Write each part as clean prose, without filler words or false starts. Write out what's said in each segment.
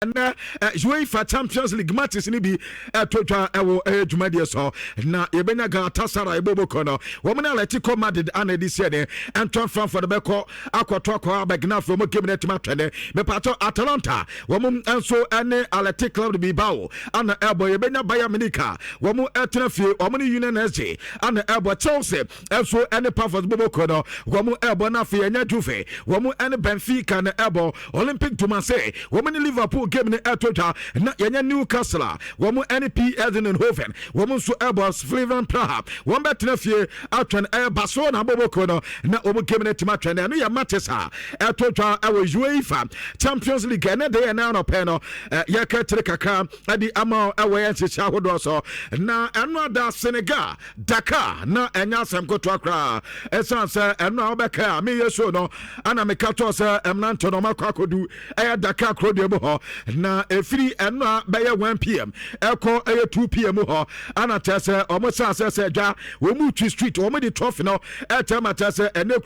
Ɛnɛ UEFA Champions League matches no bi ɛto dwa ɛwɔ ɛyɛ dwumadie so na yɛbɛnya Galatasaray boboko no, wɔn ne Atletico Madrid ana ɛde sie ne Eintracht Frankfurt bɛkɔ akɔto akɔ abɛgena. Afei wɔn game no atumi atwɛne mepatɔ Atalanta, wɔn nso ɛne Athletic Club Bilbao ana ɛbɔ. Yɛbɛnya Bayern Munich a wɔn ɛtena fie, wɔn ne Union SG ana ɛbɔ. Chelsea nso ɛne Pafos boboko no wɔn ɛbɔ. Na afei yɛnya Juve, wɔn ɛne Benfica na ɛbɔ. Olympique de Marseille, wɔn ne Liverpool game no ɛto dwa. Na yɛnyɛ Newcastle a wɔn ɛne PSV Eindhoven wɔn nso ɛbɔ. Slavia Praha wɔn bɛtena fie atwɛn ɛyɛ Barcelona boboko no na wɔn game no atumi atwɛn. Ɛno yɛ matches a ɛto dwa ɛwɔ UEFA Champions League ɛnɛ de yɛ nan anɔpɛ no. Yɛka kyerɛ kakra ɛde ama ɛwɔ yɛn nhyehyɛ ahodoɔ so. Na ɛno ada Senegal, Dakar, na ɛnyɛ asɛm kotoa koraa, ɛsiane sɛ ɛno a wobɛka a meyɛ so no ana meka tɔɔ sɛ mmerante no ɔmakɔ akɔdu ɛyɛ Dakar kurodeɛ mu hɔ. Na ɛfiri ɛno a bɛyɛ 1 p.m. ɛkɔ ɛyɛ 2 p.m. hɔ ana kyerɛ sɛ ɔmo sɛ asɛ sɛ dwa wɔn mu twi street, wɔn de trophy no ɛkyɛ ma kyerɛ sɛ ɛnɛ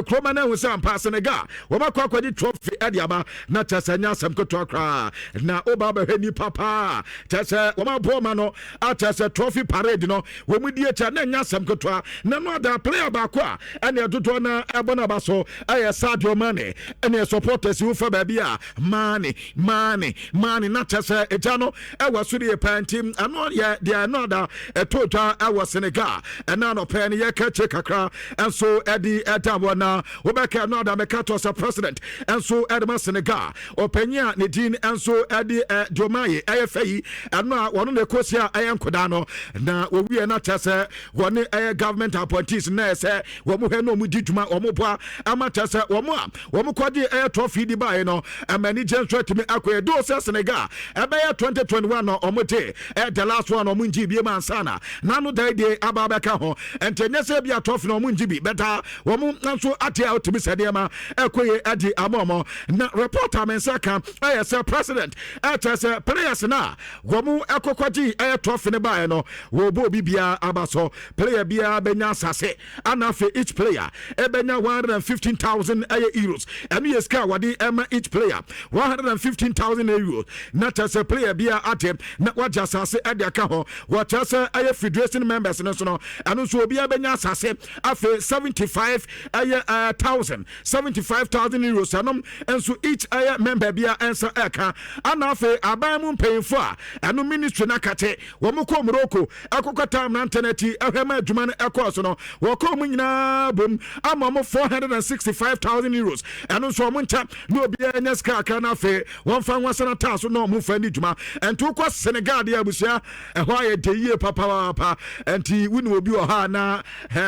kuroma no ahu sɛ ampa Senegal wɔn akɔ akɔgye trophy ɛde aba. Na kyerɛ sɛ ɛnyɛ asɛm ketewa koraa na woba bɛhwɛ nipa paa kyerɛ sɛ wɔn aboɔ ma no akyerɛ sɛ trophy parade no wɔn mu di akyi na ɛnyɛ asɛm ketewa. Na no ada player baako a ɛne ɛdodoɔ na ɛbɔ n'aba so ɛyɛ Sadio Mane. Ɛne supporters yi wofa baabi a Mane, Mane, Mane, na kyerɛ sɛ ɛgya no ɛwɔ so deɛ paa. Nti ɛno yɛ deɛ ɛno ada ɛtɔ dwa ɛwɔ Senegal ɛna anɔpɛ no yɛka kyerɛ kakra ɛnso ɛde ɛda wɔ. Na wobɛka ɛno ada mɛka tɔ sɛ president ɛnso ɛde ma Senegal, ɔpanyin a ne din ɛnso ɛde Diomaye ɛyɛ fɛ yi, ɛno a wɔno na ɛkɔsi a ɛyɛ nkodaa no na wɔwie no kyerɛ sɛ wɔne ɛyɛ government appointees na ɛsɛ wɔn hwɛ na wɔn di dwuma, wɔn boa ama kyerɛ sɛ wɔn a wɔn kɔgye ɛyɛ trophy di baeɛ no ɛma ani gye nso atumi akɔ yɛ do sɛ Senegal ɛbɛyɛ 2021 na wɔn gye ɛyɛ the last one, wɔn ngye bie ma ansa na n'ano da die aba abɛka ho. Nti ɛnyɛ sɛ bi a trophy na wɔn ngye bi bɛta wɔn nso ate a wɔtumi sɛ nneɛma ɛkɔ yie ɛde ama wɔn. Na report a me nsa ka ɛyɛ sɛ president ɛkyerɛ sɛ players na wɔn ɛkɔkɔgye ɛyɛ trophy no baeɛ no, wɔbɔ obi biara aba so. Player biara bɛnya asase, ana afei each player ɛbɛnya 115,000 ɛyɛ euros. Ɛno yɛ sika a wɔde ɛma each player, €115,000. Na kyerɛ sɛ player biara ate na wagye asase ɛde aka ho. Wɔkyerɛ sɛ ɛyɛ federation members no so no, ɛno nso obiara bɛnya asase. Afei 75 ɛyɛ thousand, €75,000, ɛnom nso each ɛyɛ member biara ɛnsa ɛka. Ana afei aban mu mpanyinfo a ɛno ministry no akate wɔn kɔ Morocco ɛkɔkɔ taa mmerante no akyi ɛhwɛ ma adwuma no ɛkɔɔ so no, wɔkɔɔ mu nyinaa bom ama wɔn €465,000. Ɛno nso wɔn nkyɛ na obiara nya sika akra no, afei wɔmfa nwasa no taa so na wɔn fa ni dwuma. Ɛnti wokɔ Senegal deɛ, abusua, ɛhɔ ayɛ de yie papaapa. Ɛnti wone obi wɔ hɔ a na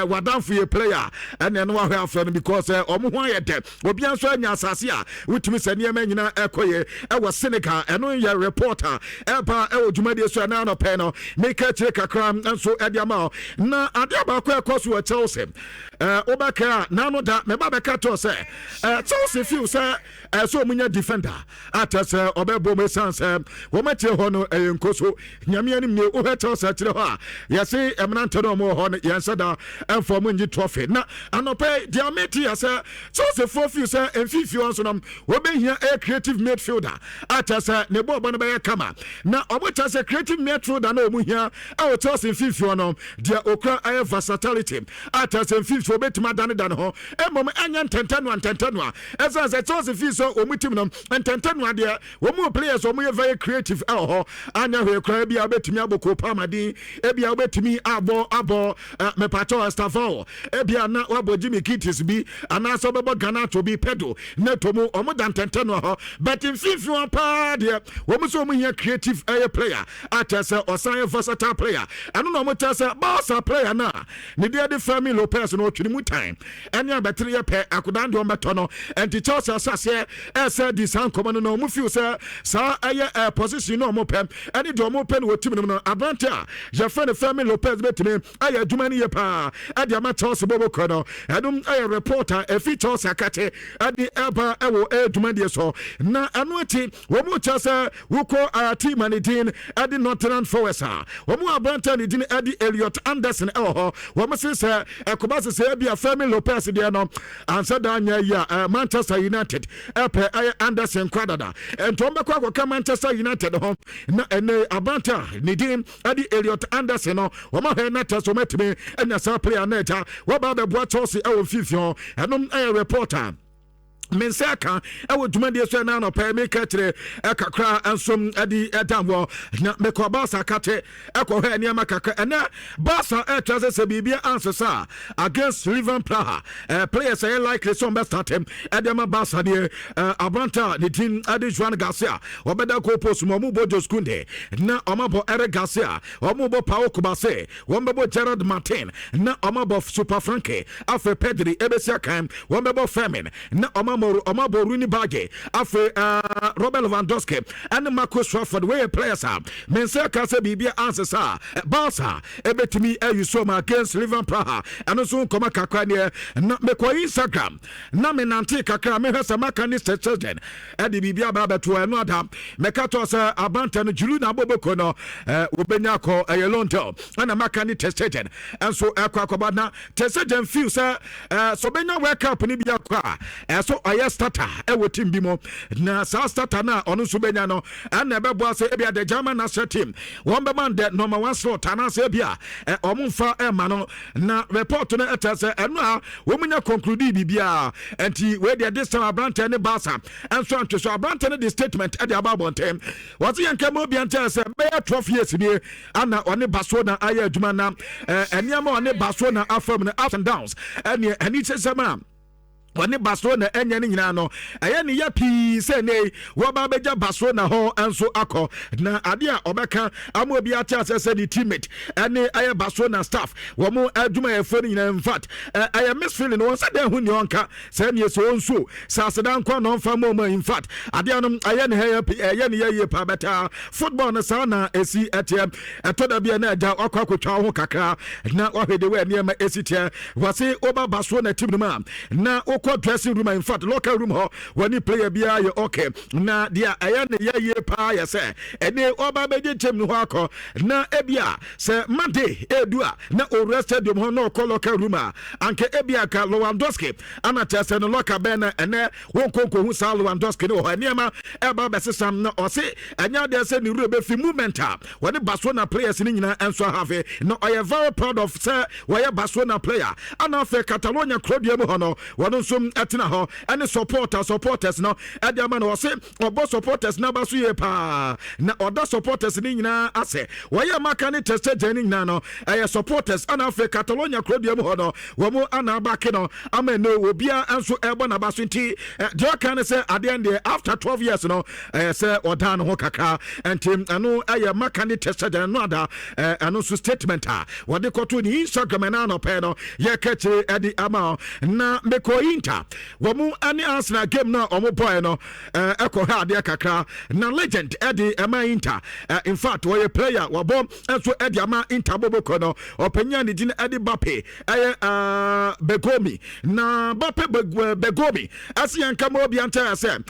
wadamfo yɛ player, ɛne ɛno wahwɛ afrɛ no because ɔmo ho ayɛ dɛ. Obiara nso anya asase a wotumi sɛ nneɛma nyinaa ɛkɔ yɛ ɛwɔ Senegal. Ɛno yɛ report a ɛba ɛwɔ dwumadie so ɛna anɔpɛ no meka kyerɛ kakra nso ɛde ama wo. Na adeɛ baako ɛkɔ so wɔ Chelsea, wobɛka a n'ano da mɛba bɛka kyerɛ sɛ Chelsea feel sɛ ɛsɛ ɔmo nya defender atɛ sɛ ɔbɛbɔ mu, ɛsiane sɛ wɔn akyerɛ hɔ no ɛyɛ nko so. Nyame anim nie, wohwɛ Chelsea akyerɛ hɔ a, yɛse mmerante no ɔmo wɔ hɔ no, yɛnhyɛ da ɛmfa ɔmo ngye trophy. Na anɔpɛ deɛ mete yɛ sɛ Chelsea foɔ feel sɛ mfimfini hɔ nso no wɔbɛhia ɛyɛ creative midfielder atɛ sɛ ne bɔɔbɔ no bɛyɛ kama. Na ɔmo kyerɛ sɛ creative midfielder na ɔmo hia ɛwɔ Chelsea mfimfini hɔ no, deɛ okura ɛyɛ versatility atɛ sɛ mfimfini obɛtumi adanedane ho, mmom ɛnyɛ ntɛntɛnoa ntɛntɛnoa, ɛsiane sɛ Chelsea fii sɛ wɔn team no ntɛntɛnoa deɛ, wɔn mu players wɔn yɛ very creative ɛwɔ hɔ anya hwee koraa. Ebi a wobɛtumi abɔ Cole Palmer din, ebi a wobɛtumi abɔ mepatɔ Estevao, ebi a na wabɔ Jamie Gittens bi, anaasɛ wobɛbɔ Garnacho bi, Pedro Neto mu, wɔn da ntɛntɛnoa hɔ. But mfimfini hɔ paa deɛ, wɔn nso wɔn hia creative ɛyɛ player akyɛ sɛ ɔsan yɛ versatile player. Ɛno na wɔn kyerɛ sɛ Barca player na ne deɛ de Fermin Lopez no ɔtwene mu tan ɛne abɛtere yɛ pɛ akodaa deɛ ɔmbɛtɔ no. Ɛnti Chelsea ahyɛseɛ ɛsɛ di saa nkɔmɔ no na ɔmo feel sɛ saa ɛyɛ position na ɔmo pɛ ɛne deɛ ɔmo pɛ no wɔ team no mu no, aberante a yɛfrɛ no Fermin Lopez bɛtumi ayɛ adwuma no yie paa ɛde ama Chelsea bɔbɔ kɔ no. Ɛnom ɛyɛ report a ɛfi Chelsea akate ɛde ɛba ɛwɔ ɛyɛ dwumadie so. Na ɛno akyi, wɔn mu kyerɛ sɛ wokɔ team a ne din ɛde Nottingham Forest a, wɔn mu aberante a ne din ɛde Elliot Anderson ɛwɔ hɔ. Wɔn se sɛ ɛkɔba sɛ ebi a Fermin Lopez deɛ no ansa da nyɛ yi a, Manchester United ɛpɛ ɛyɛ Anderson kɔ. akɔ adada, ɛnti wɔn bɛkɔ akɔka Manchester United ho. Na ɛnɛ aberante a ne din ɛde Elliot Anderson no, wɔn ahwɛ na kyerɛ sɛ wɔn atumi anya saa player no agya wɔba abɛboa Chelsea ɛwɔ mfimfini hɔ. Ɛnom ɛyɛ reporter me nsa ka ɛwɔ dwumadie so ɛna anɔpɛ meka kyerɛ ɛkakra nso ɛde ɛda wɔ. Na mekɔ Barca kate ɛkɔhwɛ nneɛma kakra. Ɛnɛ Barca ɛkyerɛ sɛ biribi ansesa against Slovan Praha, players ɛyɛ likely sɛ ɔmbɛ start ɛde ama Barca deɛ, aberante a ne din ɛde Joan Garcia ɔbɛda goal post mu. Ɔmo bɔ Jules Kounde na ɔmo abɔ Eric Garcia, ɔmo bɔ Pau Cubarsi, wɔn bɛbɔ Gerard Martin na ɔmo abɔ Super Frankie. Afei Pedri ɛbɛsi akan, wɔn bɛbɔ Fermin na ɔmo abɔ Roony Bardghji, afei Robert Lewandowski ɛne Marcus Rashford. Wɔyɛ players a me nsa ka sɛ biribi ansesa a Barca ɛbɛtumi ayi so ma against Slovan Praha. Ɛno nso nkɔmɔ kakra neɛ. Na mekɔ Instagram na menante kakra mehwɛ sɛ maka ne sɛsɛsɛn ɛde biribi aba abɛto. Ɛno ada mɛka tɔ sɛ aberantɛ no Girona abɔbɔkɔ no wɔbɛnya akɔ ɛyɛ loan deal, ɛna maka ne Ter Stegen ɛnso ɛkɔ akɔba. Na Ter Stegen feel sɛ sɛ ɔbɛnya World Cup no bi akɔ a, ɛso ɔyɛ starter ɛwɔ team bi mu, na saa starter no a ɔno nso bɛnya no ɛna ɛbɛboa sɛ ebia the German national team wɔn bɛma the number one slot anaasɛ ebia ɔmo nfa ɛma no. Na report no ɛkyerɛ sɛ ɛno a wɔn nya conclude biribiara, nti wei deɛ, this time aberantɛ ne Barca ɛnso antwe so. Aberantɛ no de statement ɛde aba abɔnten, wɔsi yɛn kɛmɛ obi nkyɛn sɛ bɛyɛ 12 years nie ana ɔne Barcelona ayɛ adwuma, na nneɛma ɔne Barcelona afam no, ups and downs, ɛneɛ ɛni kyesɛm a wɔne Barcelona ɛnyɛ no nyinaa no, ɛyɛ ne yɛ pii sɛ ne wɔba bɛgya Barcelona hɔ nso akɔ. Na adeɛ a ɔbɛka ama obi ate asɛ sɛ ne teammate ɛne ɛyɛ Barcelona staff, wɔn adwumayɛfoɔ no nyinaa, in fact ɛyɛ mixed feeling. Wɔn sɛ dɛn ho nea ɔnka sɛ neɛ sɛ ɔnsuo sɛ aseda nkɔ na ɔmfa ma ɔma. In fact, adeɛ no ɛyɛ ne yɛ ɛyɛ ne yɛ yie paa bɛtaa football no saa na ɛsi ɛteɛ. Ɛtɔ da bi a na agya wakɔ akɔtwa ho kakra na wahwɛ de wɔ nneɛma ɛsi teɛ. Wɔse woba Barcelona team no mu a, na wokɔ dressing room, in fact locker room hɔ, wɔne player biara yɛ okay. Na deɛ ɛyɛ ne yɛ yie paa yɛ sɛ ɛne ɔba bɛgye team no hɔ akɔ, na ebia sɛ Monday edu a na owura stadium hɔ na ɔkɔ locker room a, anka ebia ka Lewandowski ana kyerɛ sɛ no locker bɛn na ɛnɛ wɔn nkonko saa Lewandowski ne wɔ hɔ. Nneɛma ɛba bɛsesam na ɔse ɛnyɛ adeɛ sɛ ne wura bɛfi movement a wɔne Barcelona players no nyinaa nso ahave, na ɔyɛ very proud of sɛ wɔyɛ Barcelona player. Ana afei Catalonia kurodua mu hɔ no, wɔn nso ɛtena hɔ ɛne supporters no ɛde ama no. Ɔse ɔbɔ supporters n'aba so yie paa na ɔda supporters no nyinaa asɛ wɔyɛ maka ne Ter Stegen no nyinaa no ɛyɛ supporters. Ana afei Catalonia kurodua mu hɔ no, wɔn ana abake no ama no, obiara nso ɛbɔ n'aba so. Nti deɛ ɔka ne sɛ adeɛ deɛ after 12 years no ɛyɛ sɛ ɔdan ne ho kakra. Nti ɛno ɛyɛ maka ne Ter Stegen no ada ɛno nso statement a wɔde kɔto ne Instagram ɛna anɔpɛ no yɛka kyerɛ ɛde ama. Na mekɔ Inter, wɔn ne Arsenal game no a wɔn bɔɛ no, ɛkɔ ha adeɛ kakra. Na legend ɛde ɛma Inter, in fact wɔyɛ player wɔbɔ nso ɛde ama Inter boboko no, ɔpanyin a ne din ɛde Bape ɛyɛ Bergomi. Na Bape Bergomi ɛsi yɛn kama obi ankyɛn sɛ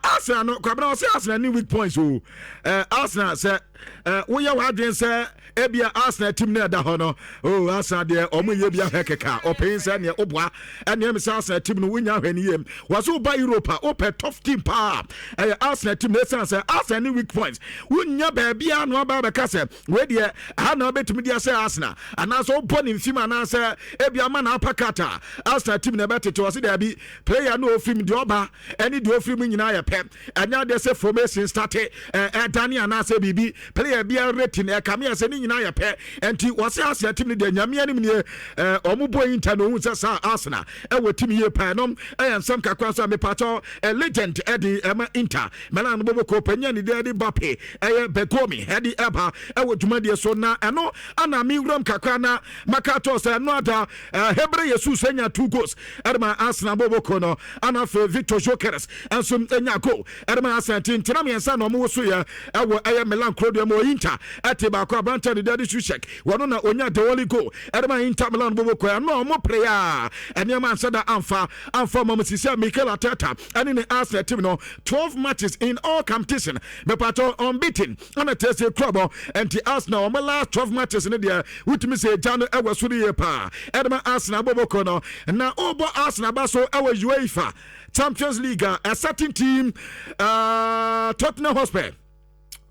Arsenal no kwabena, ɔsɛ Arsenal ni weak points o. Arsenal sɛ woyɛ w'adwene sɛ ebia Arsenal team no ɛda hɔ no o, Arsenal deɛ ɔmo yɛ bi ahwɛ keka ɔpanyin sɛ neɛ woboa ɛneɛ mi sɛ Arsenal team no wonya ahwɛ ne yie. Wɔso woba Europe a, wopɛ tough team paa, ɛyɛ Arsenal team no, ɛsiane sɛ Arsenal ne weak points wonya baabi a no aba abɛka sɛ wei deɛ aha na wobɛtumi de asɛ Arsenal anaasɛ wobɔ ne mfim anaasɛ ebi ama na uppercut a, Arsenal team na ɛbɛtete. Wɔ se daabi, player no ofim deɛ ɔba ɛne deɛ ofiri mu nyinaa yɛ pɛ. Ɛnyɛ adeɛ sɛ formation start ɛdane anaasɛ biribi, player biara rating ɛkame yɛ sɛ ne nyinaa yɛ pɛ. Nti wɔse Arsenal team no deɛ, Nyame anim nie, ɔmo bɔ Inter no ohun sɛ saa Arsenal ɛwɔ team yie paa. Ɛnom ɛyɛ nsɛm kakra nso a mepakyɛw legend ɛde ɛma Inter Milan no bɔbɔ panyin ne deɛ ɛde Bape ɛyɛ Bergomi ɛde ɛba ɛwɔ dwumadie so. Na ɛno ana mi wuram kakra na maka atɔ sɛ ɛno ada Gabriel Jesus anya two goals ɛde ma Arsenal bɔbɔ no, ana afei Victor Gyokeres nso anya goal ɛde ma Arsenal. Nti ntena mmiɛnsa na ɔmo woso yɛ ɛwɔ ɛyɛ Milan kurodua mu. Inter ɛte baako, aberante ne deɛ de Soucek, wɔno na onya the only goal ɛde ma Inter Milan bɔbɔ kɔ. Ɛno ɔmo pere a nneɛma anhyɛ da amfa. amfa ma mu. Sisi a Mikel Arteta ɛne ne Arsenal team no, 12 matches in all competition, mepatɔ, unbeaten ɛna kyerɛ sɛ kura bɔ. Nti Arsenal wɔn last 12 matches no deɛ, wotumi sɛ egya no ɛwɔ so no yie paa ɛde ma Arsenal bɔbɔkɔ no. Na ɔrebɔ Arsenal ba so ɛwɔ UEFA Champions League a, a certain team, Tottenham Hotspur,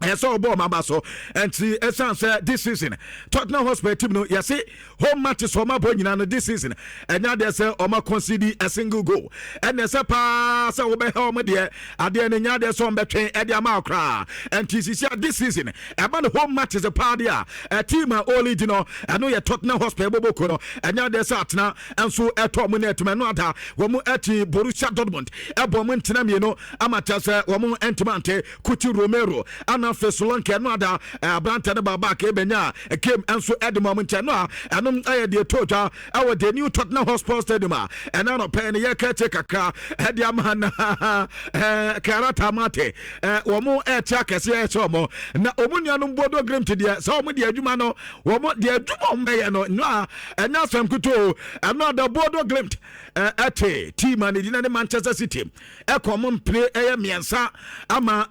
ɛsɛ ɔbɔ ɔmo aba so. Nti ɛsan sɛ this season Tottenham Hotspur team no, yɛse home matches ɔmo abɔ nyinaa no this season, ɛnya adeɛ sɛ ɔmo concede a single goal. Ɛna ɛsɛ paa sɛ wɔbɛhɛ ɔmo deɛ adeɛ no nya adeɛ sɛ ɔmo bɛtwɛn ɛde ama koraa. Nti sisi a this season ɛba no home matches paa deɛ a, team a ɔlead no, ɛno yɛ Tottenham Hotspur bɔbɔko no. Ɛnya adeɛ sɛ atena nso ɛtɔ ɔmo ne ɛtuma ɛno ada wɔn ɛte Borussia Dortmund ɛbɔ ɔmo ntena mmienu ama kyerɛ sɛ wɔn ntoma ante. Cuti Romero ana afei Solanke, ɛno ada aberante no baaba ka ɛbɛnya game nso ɛde ma ɔmo nkyɛn no a, ɛno ɛyɛ deɛ to dwa ɛwɔ the new Tottenham Hotspur Stadium a ɛna nɔpɛ no yɛka kyɛ kakra ɛde ama na Kairat Almaty wɔn ɛkyɛ akɛseɛ ɛkyɛ wɔn. Na wɔn nuanom Bodo Glimt deɛ, sɛ wɔn deɛ adwuma no, wɔn deɛ adwuma wɔn bɛyɛ no no a, ɛnyɛ asɛm kuto. Ɛno ada Bodo Glimt ɛte team a ne din ne Manchester City ɛkɔ mo mpire ɛyɛ mmiɛnsa ama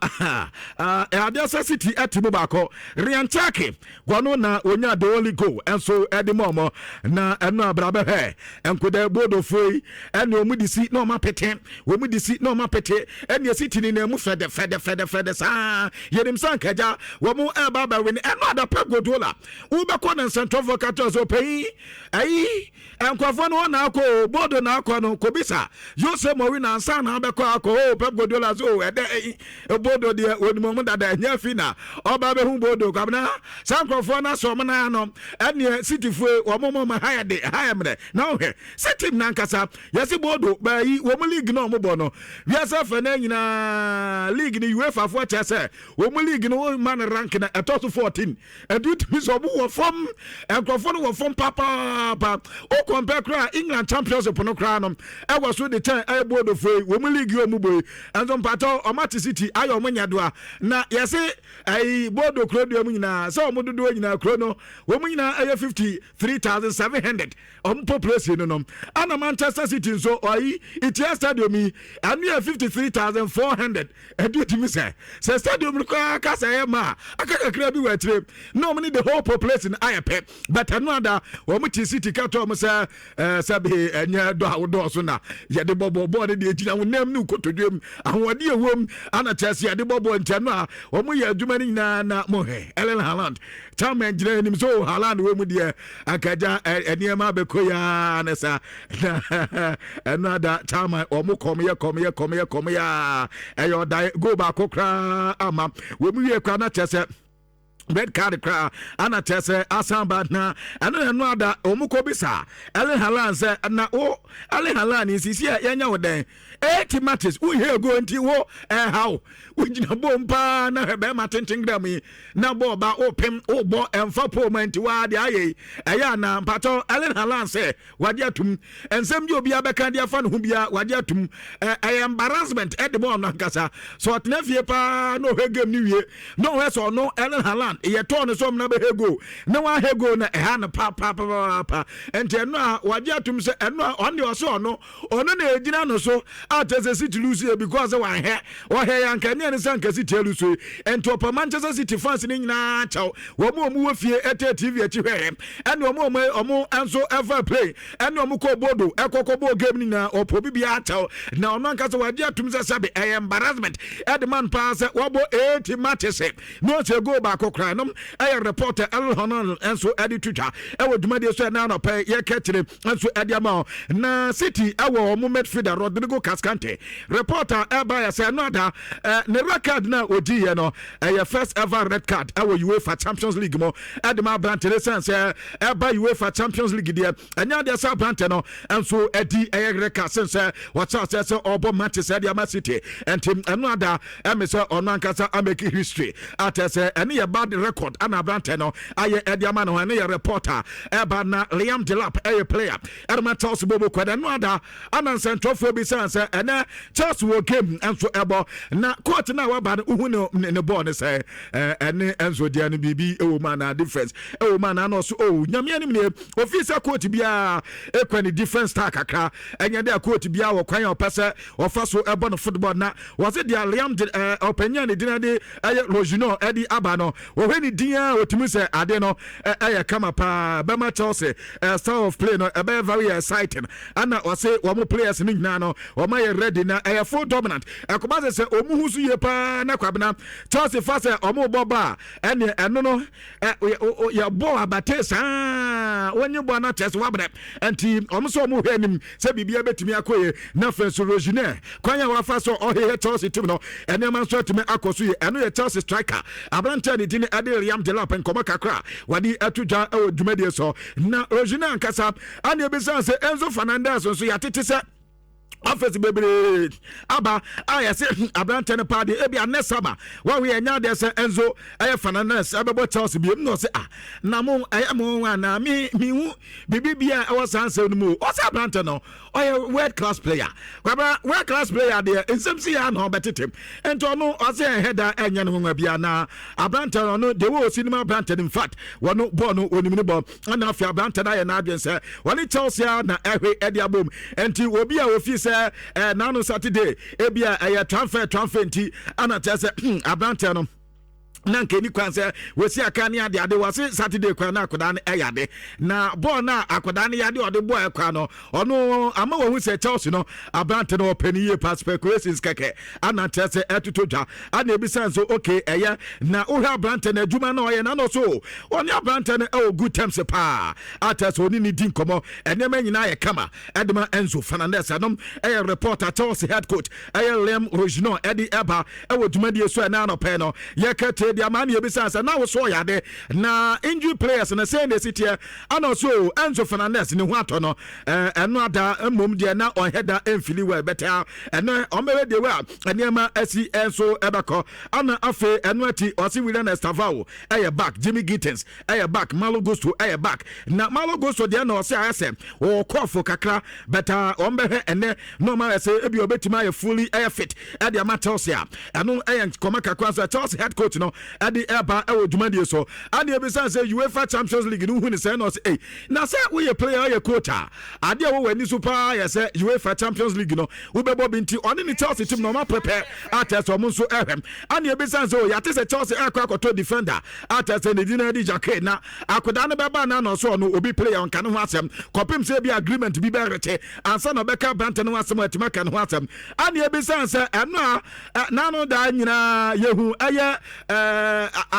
adeɛ sɛ City ɛte mu baako. Rayan Cherki wɔno na wonya the only goal ɛnso ɛde ma ɔmo. Na ɛno abrabɛhwɛ nkodɛ Bodofoɔ yi ɛne ɔmo de si na ɔmo apete, wɔn de si na ɔmo apete. Ɛne City ni na mu fɛdɛ fɛdɛ fɛdɛ fɛdɛ saa. Yɛnim sɛ nkagya wɔn ɛba abɛwe no. Ɛno ada Pep Guardiola wobɛkɔ ne nsɛntɔfoɔ ka kyerɛ sɛ ɔpanyin ɛyi nkurɔfoɔ no hɔ na akɔ o, Bodo na akɔ no kobisa Jose Mourinho ansa na abɛkɔ akɔ o. Pep Guardiola so o, ɛdɛ ɛyi Bodo deɛ, onim ɔmo dada. Ɛnyɛ fi na ɔba bɛhu Bodo kwabena saa nkurɔfoɔ no asɔ ɔmo nan no. Ɛneɛ Cityfoɔ wɔn mo ma ha yɛ de ha yɛ mmerɛ na ɔhwɛ sɛ team nankasa yɛsi Bodo baayi wɔn league na ɔmo bɔ no wiase afɛ na nyinaa league no, UEFA foɔ kyerɛ sɛ wɔn league no wɔn ma no rank na ɛtɔ so 14. Ɛdu tumi sɛ ɔmo wɔ fam, nkurɔfoɔ no wɔ fam papaapa. O compare koraa England Championship no koraa no, ɛwɔ so de kyɛn ɛyɛ Bodofoɔ yi wɔn league yi ɔmo bɔ yi. Ɛnso mpatɔ ɔmo ate City ayɛ ɔmo nyɛ doa. Na yɛse ɛyi Bodo kuro dua mu nyinaa sɛ ɔmo dodoɔ nyinaa kuro no wɔn nyinaa ɛyɛ 53,700, ɔmo population no. Ɛna Manchester City nso ɔyi Etihad Stadium yi, ɛno yɛ 53,400. Ɛdu tumi sɛ stadium no koraa kasa ɛyɛ ma a, aka kakra bi wɔ akyire na ɔmo ne the whole population ayɛ pɛ. But ɛno ada wɔn ti City ka tɔ ɔmo sɛ sɛbi ɛnyɛ dɔ a wodɔɔso na yɛde bɔ bɔ bɔɔl no deɛ, gyina wo nam ne kotodwe mu ahoɔden ɛwɔ ana kyerɛ sɛ yɛde bɔ bɔɔl. Nkyɛn no a wɔn yɛ adwuma no nyinaa na mo hɛ Erling Haaland chairman gyina anim so Haaland wɔ mu deɛ, akagya nneɛma abɛkɔ yaa ne sa. Na ɛno ada chairman wɔn kɔm yɛ kɔm yɛ kɔm yɛ kɔm yaa ɛyɛ ɔdan goal baako koraa ama wɔn mu wie koraa na kyerɛ sɛ red card koraa ana kyerɛ sɛ asan ba. Na ɛno na ɛno ada wɔn kɔ bisa Erling Haaland sɛ, na wo Erling Haaland nsisi a yɛnya wo dɛn, 80 matches wohɛ goal, nti wo ɛhaw wogyina bom paa na hwɛ bɛrima tenten gram yi na bɔɔl ba wopem wobɔ ɛmfa pole ma, nti waa deɛ ayɛ yi ɛyɛ anaa? Mpatɔ Erling Haaland sɛ wagye atum nsɛm bi obiara bɛka de afa ne ho biara, wagye atum. Ɛyɛ embarrassment ɛde bɔɔl no ankasa sɛ ɔtena fie paa na ɔhwɛ game no wie na ɔhwɛ sɛ ɔno Erling Haaland yɛtɔɔ no sɛ ɔmna bɛhɛ goal na wahɛ goal na ɛha no papapapaapa. Nti ɛno a wagye atum sɛ ɛno a ɔno deɛ ɔsɛ ɔno na ɛgyina no so a kyerɛ sɛ City lose yɛ because sɛ wahɛ ɔhɛ yɛ anka ɛne ɛne sɛ anka City alose yi. Nti ɔpa Manchester City fans no nyinaa kyɛw, wɔn a wɔn wɔ fie ɛtɛ TV akyi hwɛɛ ɛne wɔn a wɔn nso ɛfa play ɛne wɔn kɔ Bodo ɛkɔkɔ bɔɔ game no nyinaa, ɔpɔ obi biara kyɛw. Na ɔno ankasa wagye atum sɛ sɛbe ɛyɛ embarrassment ɛde man paa sɛ wɔbɔ 80 matches na ɔsɛ goal baako koraa nom. Ɛyɛ reporter Erling Haaland nso ɛde to dwa ɛwɔ dwumadie so ɛna anɔpɛ yɛka kyerɛ nso ɛde ama hɔ. Na City ɛwɔ wɔn midfielder Rodrigo Cascante, reporter ɛba yɛ sɛ ɛno ada ne red card na odi yɛ no ɛyɛ first ever red card ɛwɔ UEFA Champions League mu ɛde ma aberante ne sɛn sɛ ɛba UEFA Champions League deɛ, ɛnyɛ adeɛ sɛ aberante no nso ɛdi ɛyɛ red card sen sɛ wɔkyɛ asɛ sɛ ɔbɔ matches ɛde ama City. Ɛnti ɛno ada ɛmi sɛ ɔno ankasa amake history atɛ sɛ ɛne yɛ bad. record ana aberantɛ no ayɛ ɛde ama ne ho. Ɛno yɛ reporter ɛba. Na Liam Delap ɛyɛ player ɛdema Chelsea bobo kɔ ɛno ada ana nsɛntwerɛfoɔ bi sane sɛ ɛnɛ Chelsea wɔ game nso ɛbɔ na coach no a waba no, wohu ne bɔɔl ne sɛ ɛne Enzo deɛ no biribi ɛwɔ mu anaa difference ɛwɔ mu anaa? Na ɔso, oh, Nyame anim nie, ofii sɛ coach biara ɛkura ne different style kakra. Ɛnyɛ dɛ coach biara wɔ kwan a ɔpɛ sɛ ɔfa so ɛbɔ no football. Na wɔse deɛ Liam de ɔpanyin a ne din de ɛyɛ Rosenior ɛde aba no, wɔhwɛ ne din a, otumi sɛ ade no ɛyɛ kama paa bɛma Chelsea style of play no ɛbɛyɛ very exciting. Ɛna ɔse wɔn players no nyinaa no, wɔn ayɛ ready na ɛyɛ full dominant. Ɛkɔba sɛ wɔn ho so yie paa na Kwabena Chelsea fa sɛ wɔn bɔ ba a, ɛneɛ ɛno no yɛbɔ abate saa, wɔnye bɔ no kyerɛ sɛ wabrɛ. Nti wɔn nso wɔn hwɛ anim sɛ biribiara bɛtumi akɔ yie. Na afei nso Rosenior kwan a wafa so ɔhehɛ Chelsea team no, nneɛma nso atumi akɔ so yie. Ɛno yɛ Chelsea striker aberanteɛ ne din ɛde Liam Delap, nkɔmɔ kakra wɔde ato dwa ɛwɔ dwumadie so. Na Rosenior ankasa ane ebisa sɛ Enzo Fernandez nso, yɛatete sɛ office bebree aba a yɛsɛ aberantɛ no paa deɛ, ebi anɛ saba wɔn yɛ nya adeɛ sɛ Enzo ɛyɛ Fernandez ɛbɛbɔ Chelsea biem. Na ɔsɛ, ah, na mo ɛyɛ mo anaa? Mi hu biribi bia ɛwɔ saa nsɛm no mu. Ɔsɛ aberantɛ no ɔyɛ world class player. Kwabra, world class player deɛ, nsɛm si yɛ ana ɔbɛtete. Nti ɔno ɔsɛ ɛhɛ da ɛnyɛ no nwanwa bia na aberantɛ no, ɔno deɛ wɔ osi no mu aberantɛ no, in fact, wɔno bɔɔl no onim ne bɔ. Ɛna afei aberantɛ no ayɛ n'adwene sɛ wɔne Chelsea a na ɛhwe ɛde abom. Nti obi a ofi sɛ n'ano Saturday ebi a ɛyɛ transfer nti ana kyerɛ sɛ aberantɛ no na nka ni kwan sɛ wɔsi aka ne ade ade. Wɔse Saturday kwan na akwadaa no ɛyɛ ade na bɔɔl no a akwadaa no yade ɔde bɔɔl ɛkwan no, ɔno ama wɔn ho sɛ Chelsea no aberante no ɔpɛ ne yie pa. Speculations kɛkɛ ana kyerɛ sɛ ɛtoto dwa. Ana ebisa nso, okay, ɛyɛ na wohwɛ aberante no adwuma na ɔyɛ na no so ɔne aberante no ɛwɔ good terms paa, akyerɛ sɛ ɔne ne di nkɔmɔ, nneɛma nyinaa yɛ kama ɛde ma Enzo Fernandez. Ɛnom ɛyɛ reporter Chelsea head coach ɛyɛ Liam Rosenior ɛde ɛba ɛwɔ dwumadie so. Ɛna anɔpɛ no yɛka tie deɛ ama ne yɛbisa sɛ na wo so ɔyɛ na injury players no sɛn na ɛsi teɛ? Ana so Enzo Fernandez ne ho atɔ no? Ɛno ada mmom deɛ na ɔhɛ da ɛmfili well bɛtɛ. Ɛnɛ ɔmbɛhwɛ deɛ wɔ a nneɛma asi ɛnso ɛbɛkɔ. Ana afei ɛno akyi ɔse William Estavao ɛyɛ back, Jamie Gittens ɛyɛ back, Malo Gusto ɛyɛ back. Na Malo Gusto deɛ na ɔse ayɛ sɛ ɔwɔ kɔɔfo kakra bɛta, ɔmbɛhwɛ ɛnɛ na ɔma ayɛ sɛ ebi ɔbɛtumi ayɛ fully ɛyɛ fit ɛde ama Chelsea a. Ɛno ɛyɛ nkɔmɔ kakra sɛ Chelsea head coach no ɛde ɛba ɛwɔ dwumadie so. Ade ebisa sɛ UEFA Champions League no hu ne sɛ? Na ɔsɛ, ɛy, na sɛ woyɛ player, ɔyɛ coach a, adeɛ a wɔwɔ ani so paa yɛ sɛ UEFA Champions League no wobɛbɔ bi. Nti ɔne ne Chelsea team na ɔma prepare atɛ sɛ ɔmo nso ɛhwɛm. Ane ebisa sɛ o yɛate sɛ Chelsea ɛkɔ akɔtɔ defender atɛ sɛ ne din adi Jacque, na akodaa no bɛba na ɔsɛ ɔno obi player ɔnka ne ho asɛm kɔpem sɛ ebi agreement bi bɛrete ansa na ɔbɛka aberante no ho asɛm a atumi aka ne ho asɛm. Ane ebisa sɛ ɛno a n'ano daa nyinaa yɛhu ɛyɛ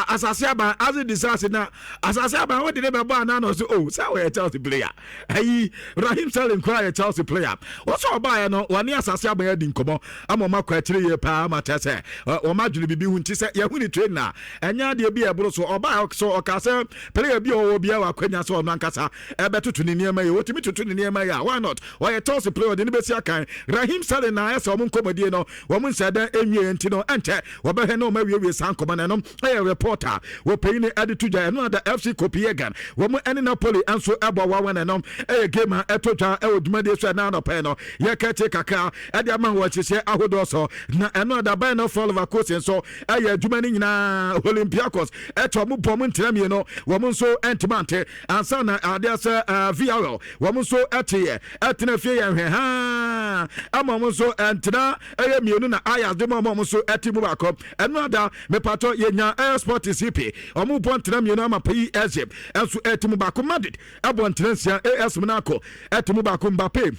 asase aban ase disase na asase aban wode ne bɛbɔ anaa? Na ɔsɛ, oh, sɛ wɔyɛ Chelsea player, ayi Raheem Sterling koraa yɛ Chelsea player. Wɔsɛ ɔbaeɛ no, wɔne asase aban adi nkɔmmɔ ama ɔma kɔ akyire yie paa ma kyerɛ sɛ wɔma adwene biribi ho. Nti sɛ yɛhu ne training a, ɛnyɛ adeɛ bi a ɛboro so. Ɔbaeɛ so ɔka sɛ player bi a ɔwɔ biara wɔ akwanya sɛ ɔno ankasa ɛbɛtoto ne nneɛma yi. Wɔtumi toto ne nneɛma yi a, why not? Ɔyɛ Chelsea player, ɔde ne bɛsi akan. Raheem Sterling na ayɛ sɛ ɔmo nkɔmmɔdie no wɔn nsɛ dɛn ɛnwie, nti no ɛnkyɛ wɔbɛhwɛ na wɔn awiewie saa nkɔmmɔ no. Ɛno ɛyɛ reporter wɔpanyin no ɛde to dwa. Ɛno ada FC Copenhagen wɔn ɛne Napoli nso ɛbɔ wawa. Ɛno ɛyɛ game a ɛto dwa ɛwɔ dwumadie so. Ɛna anɔpɛ no yɛka tie kakra ɛde ama wɔ nhyehyɛ ahodoɔ so. Na ɛno ada Bayer 04 Leverkusen nso ɛyɛ adwuma no nyinaa. Olympiacos ɛkyɛ wɔn bɔ wɔn ntena mmienu, wɔn nso ɛntoma ante ansa na adeɛ sɛ VRL wɔn nso ɛteɛ ɛtena fie yɛn hwɛ haa ama wɔn nso ɛntena ɛyɛ mmienu na Ajax de mu ama wɔn nso ɛte mu baako. Ɛno ada mepatɔ yɛnya ɛyɛ Sporting CP, wɔn bɔ ntena mmienu ama PSG ɛnso ɛte mu baako. Madrid ɛbɔ ntena 6, AS Monaco ɛte mu baako. Mbappe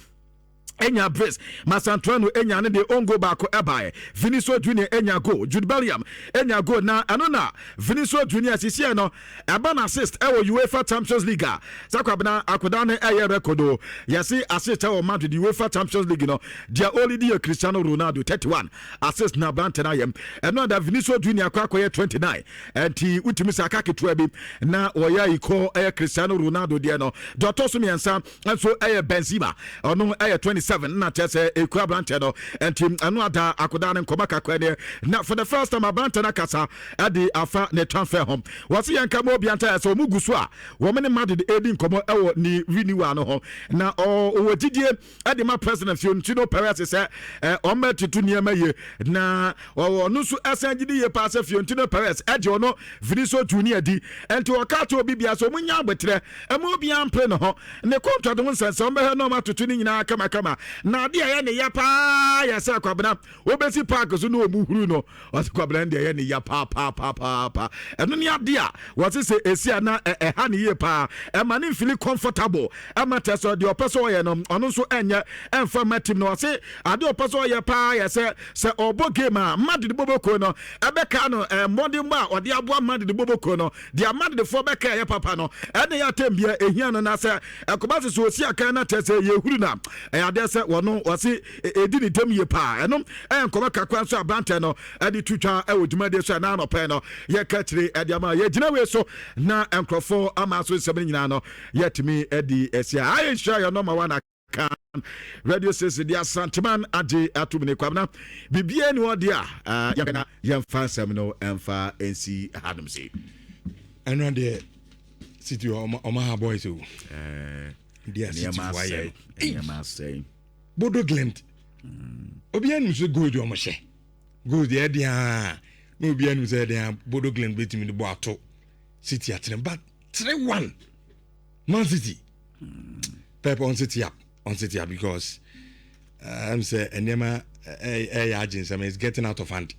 enya brace, Mastantuono enya ne de own goal baako ɛbaeɛ, Vinicius Junior enya goal, Jude Bellingham enya goal. Na ɛno na Vinicius Junior sisiɛ no ɛba na assist ɛwɔ UEFA Champions League a sɛ Kwabena akoda no ɛyɛ record o. Yɛsi assist ɛwɔ Madrid UEFA Champions League no deɛ, ɔlidi yɛ Cristiano Ronaldo, 31 assist na aberante no ayɛm. Ɛno ada Vinicius Junior akɔ akɔyɛ 29, ɛnti wotumi sɛ aka ketewa bi na wɔyɛ ayikɔ ɛyɛ Cristiano Ronaldo deɛ no. Deɛ ɔtɔ so mmiɛnsa nso ɛyɛ Benzema, ɔno ɛyɛ 26. 7 na kyerɛ sɛ ɛkura aberanteɛ no. Nti ɛno ada akodaa no nkɔmɔ kakra neɛ, na for the first time aberanteɛ no akasa ɛde afa ne transfer ho. Wɔse yɛnka ma obia ntaeɛ sɛ ɔmo gu so a wɔn ne Madrid ɛredi nkɔmɔ ɛwɔ ne renewal no ho, na ɔwɔ gyidie ɛde ma President Florentino Perez sɛ ɔmmɛ tutu nneɛma yie, na ɔno nso ɛsan gyidi yie paa sɛ Florentino Perez ɛde ɔno Vinicius Junior di. Nti ɔka to obi bia sɛ ɔmo nya abotrɛ, ɛma obiara mpere ne ho, ne contract ho nsɛnsɛm ɔmbɛhwɛ na ɔmo atoto ne nyinaa kamakama. Na adeɛ a ɛyɛ ne ya paa yɛ sɛ Kwabena wobɛsi park so na ɔmu huru no. Ɔse Kwabena deɛ ɛyɛ ne ya paapaapaapaapa. Ɛno ne adeɛ a wɔse sɛ ɛsi a na ɛha ne yie paa, ɛma ne mfili comfortable, ɛma kyɛ sɛ deɛ ɔpɛ sɛ ɔyɛ no ɔno nso ɛnyɛ ɛmfa ma team no. Ɔse adeɛ ɔpɛ sɛ ɔyɛ paa yɛ sɛ ɔbɔ game a Madrid bɔbɔkuo no ɛbɛka no mmɔdenbɔ a ɔde aboa Madrid bɔbɔkuo no deɛ Madridfoɔ bɛka ɛyɛ papa no, ɛne yɛ atɛm bia ɛhia no. Na sɛ ɛkɔba sɛ ɔsi akan na kyɛ sɛ yɛhuru no a, ɛyɛ adeɛ sɛ wɔno wɔse ɛdi ne dɛm yie paa. Ɛno ɛyɛ nkɔmɔ kakra nso aberantɛ no ɛde to twa ɛwɔ dwumadie so. Ɛna anɔpɛ no yɛka kyire ɛde ama yɛgyina wei so na nkurɔfoɔ ama so nsɛm no nyinaa no yɛtumi ɛde ɛsi a ayɛ nhyira yɛ nɔma wa na kan radio station de Asanteman agye atom ne Kwamna biribiara ni hɔ deɛ a yɛbɛna yɛmfa nsɛm no ɛmfa nsi hanom se. Ɛno deɛ, City ɔma ha boys o deɛ City nneɛma fo ayɛ. Asɛe nneɛma asɛe. Bodo Glimt, obiara nim sɛ goal deɛ ɔmo hyɛ goal deɛ ɛdeɛ a na obiara nim sɛ ɛdeɛ a Bodo Glimt bɛtumi de bɔ ato City atene, but 3-1 Man City. Pep on City up, on City up, because sɛ nneɛma ɛyɛ agye nsɛm, it's getting out of hand.